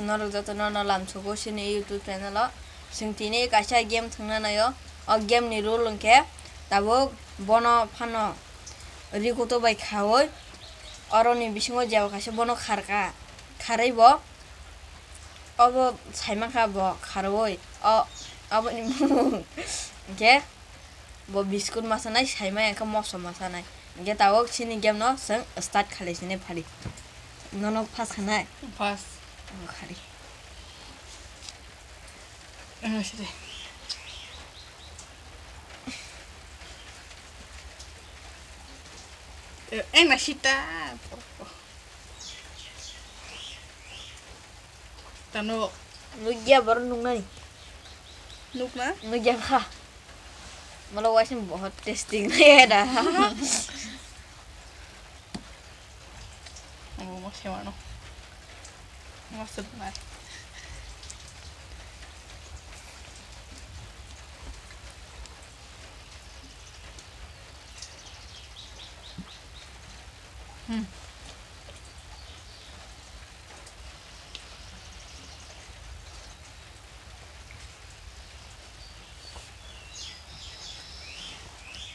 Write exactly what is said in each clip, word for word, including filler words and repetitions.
Norok jotono no lamsogo chini YouTube channel o. Chwng tini kaisa game thwngna naio. O game ni rule hwnkhe tabuk bono phano rikuto bai khaui oroni bisingo jeba kaisa bono kharka. Kharwi bo obo saimankha bo kharwi o aboni bumung hwnkhe Bo biscuit ma sanai, saimaya wngkha moso ma sanai. Hingke tabok chini game no chwng start khalai sini phari. Nono pass khanai? Pass. Ang khari. Ang sidi. Eh, eh, masita. Tano. Nugya baru nungnani. Nukna? Nugya kha. Malo waising bahut tasty nai da. Abo mo sewano. Maksud nai. Hmm.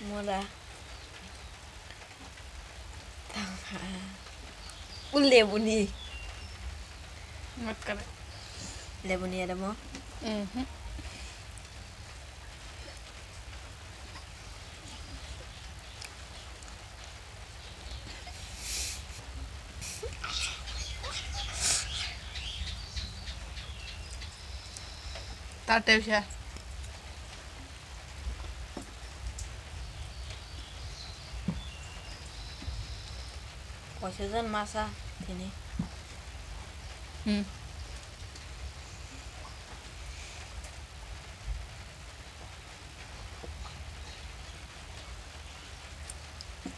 Mora. Tangha. Ul lebuni. Ngot kare. Lebuni ada mo? Mhm. Tate bisa. Kaisa jan masa tini. Hmm.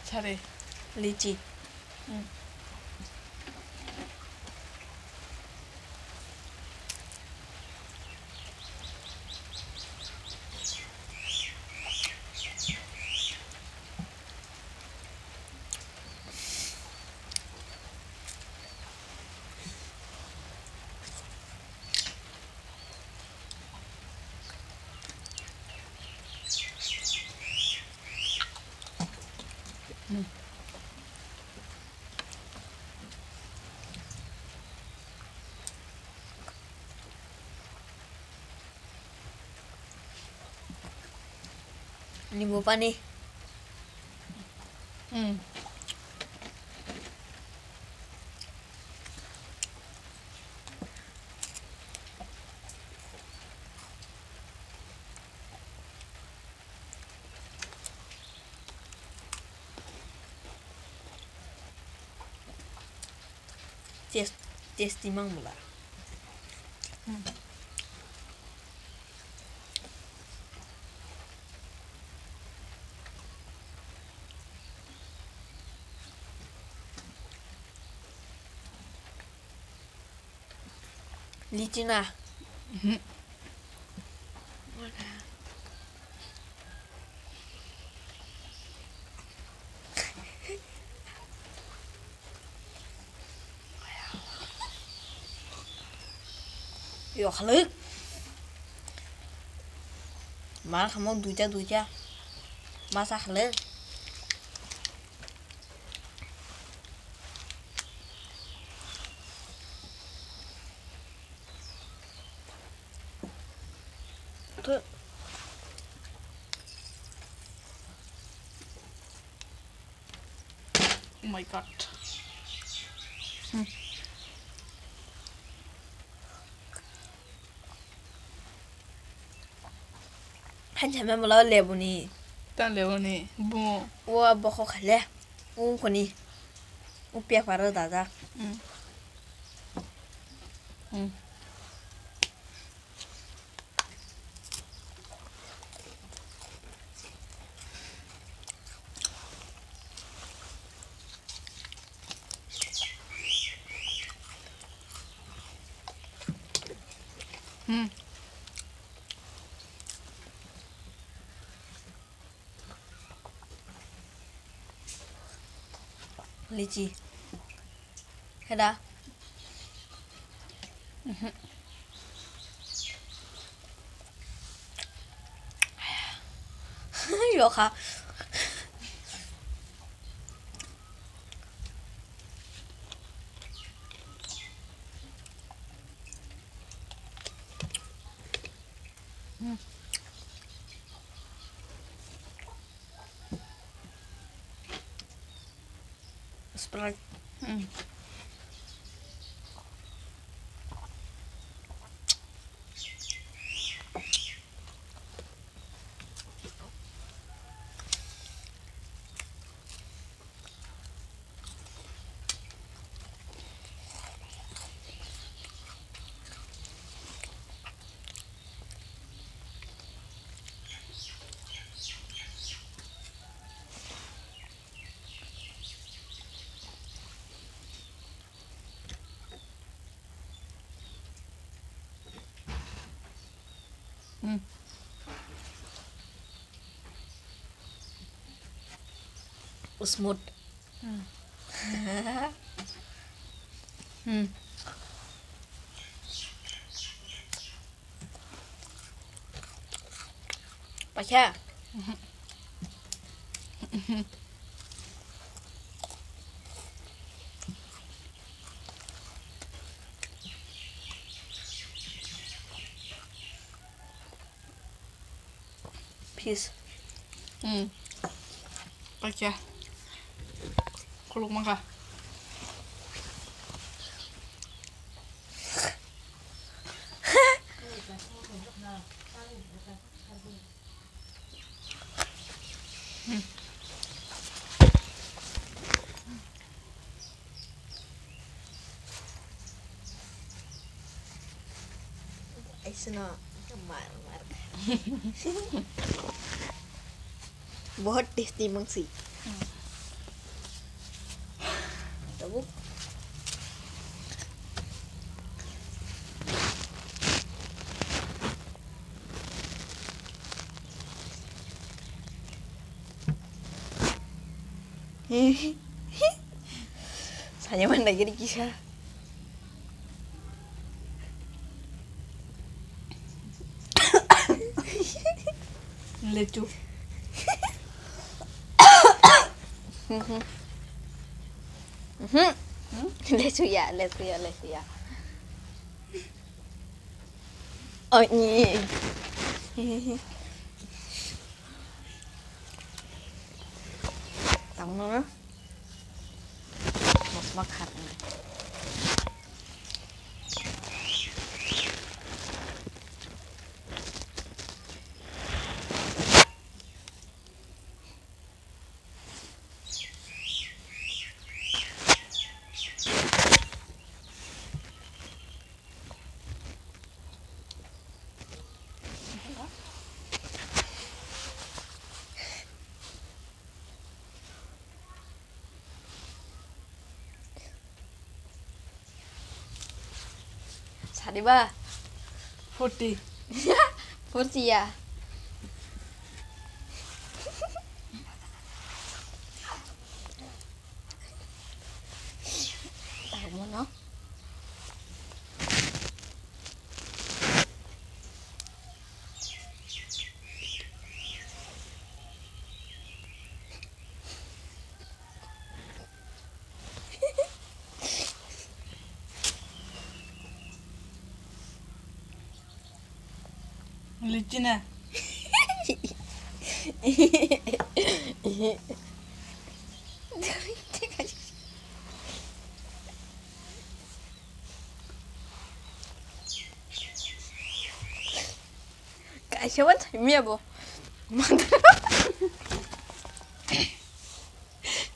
Sari. Lichi. Hmm. Nimbo pani. Hmm. Test, testi mang bwla. Hmm. Lichi na. Mhm. Yo, haluk. Ma khamok duita, duita. Masa haluk. Oh my God. Hmm. Hansa memelo lebuni. Ta lebuni, bungo. Ua bokho khale. Ungkoni. Upia paro dada. Hmm. Hmm. Hmm. Lichi. Heda. Yokha. Sprite. Hmm. Hmm. Smooth. Hmm. Hmm. Paikha. Fish. Hmm. Paikha. Khuluk mangkha. Aisno mar mar. Bahut tasty mangsi. Tabuk. Sanya mana gini kisa. Lechu. Lechu ya, lechu ya, lechu ya. Oh, ni. Tamo na. Mosma khat. Sariba. Forty. Forty ya. Tahu mana? Lichina. Kaisa wan thai miya bo.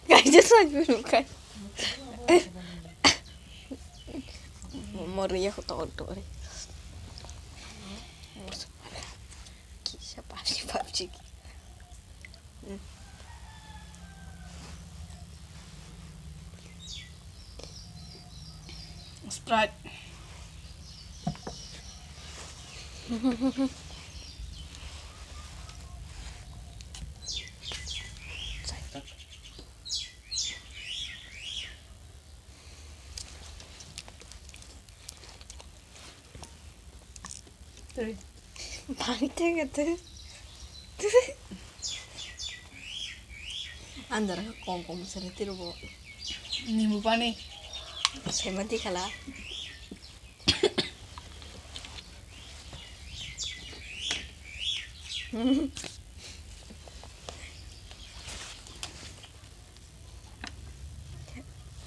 Kaisa sai buru kai. Mori ya ko to to re. Kisa pasi pasi. Sprite. Bangteng itu. Andar kom kom sari tiru bo. Nimu pani. Semati khala.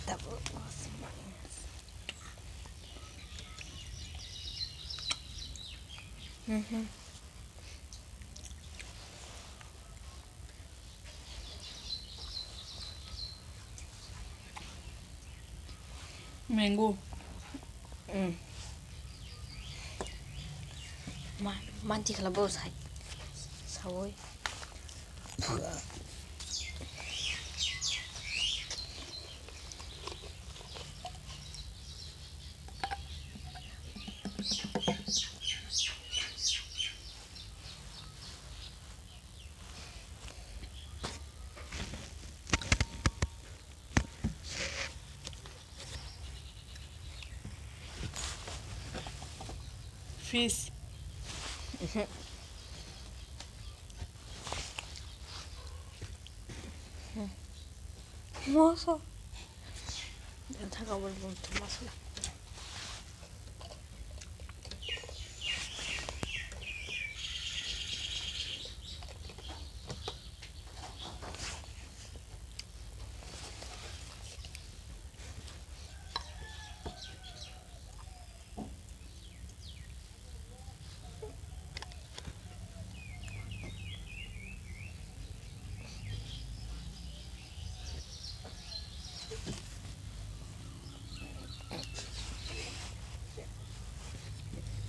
Double awesome. Mhm. Mango. Mm. Ma, manti khala bo sai. Sawoi. Fish. Moso. Thaka bol bol tu masala.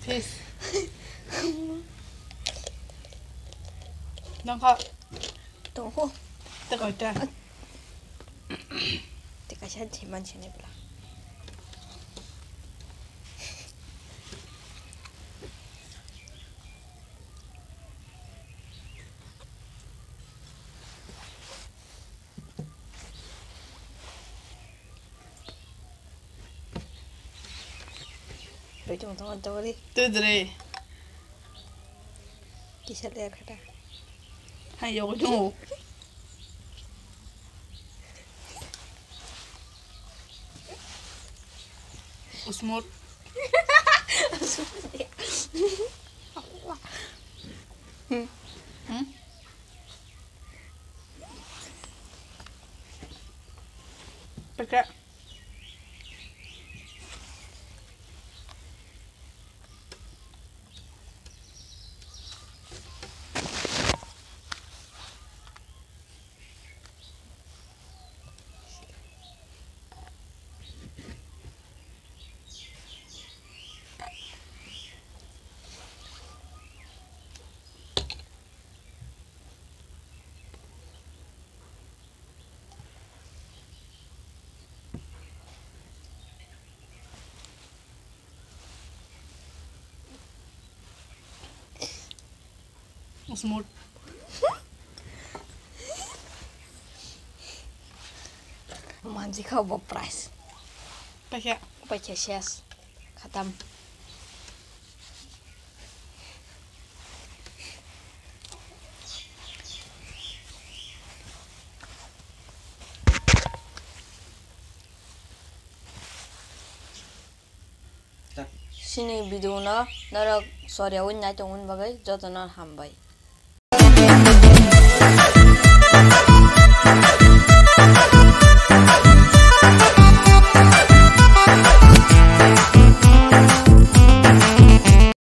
Fish. Nangkha. Tongkho. Takaita. Tekaisa jeman sini pula. Bai tong tong tong ri. Tui dre. Kisa le khata. Hai yo tong. Usmur. Hmm. Hmm? Pekak. Usmut. Manji kha bo price. Paikha. Paikha ses. Khatam. Chini video no norok soriyawi nai tongmani bagwi jotono hambai.